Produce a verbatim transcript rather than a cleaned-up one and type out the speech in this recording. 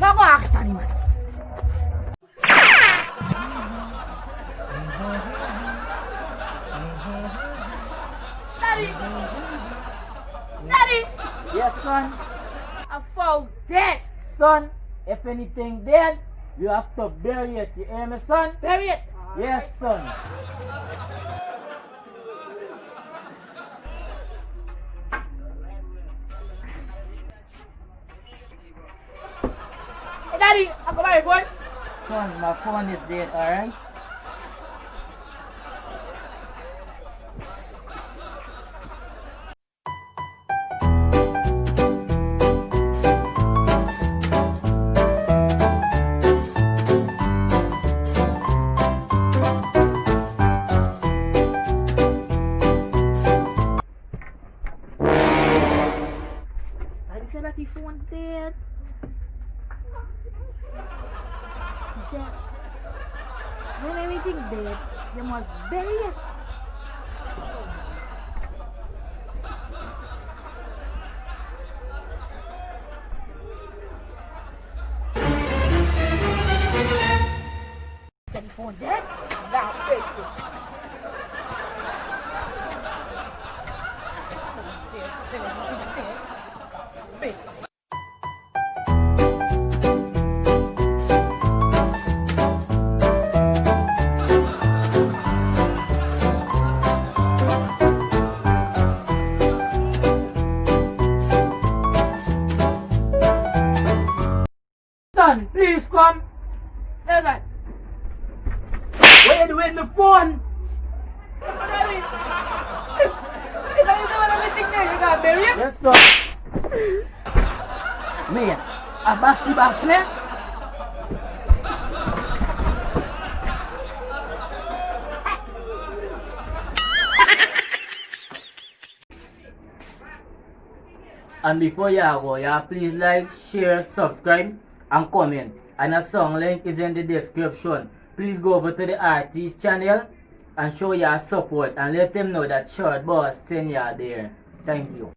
Papa, akitari mata. Daddy! Daddy! Yes, son. I found dead. Son, if anything dead, you have to bury it. You hear me, son? Bury it. Yes, son. Hey, Daddy, I go buy your phone. Son, my phone is dead, alright? Daddy seh dat him phone dead. Him seh, when anything dead, yuh must bury it. Telephone dead? Nah, break it. Son, please come. Hey, guy. What you do with my phone? Daddy, is that the one I'm thinking there? You got buried? Yes, sir. Man, a boxy box, man. And before you go, yeah, please like, share, subscribe, and comment. And a song link is in the description. Please go over to the artist channel and show your support and let them know that Short Boss send you there. Thank you.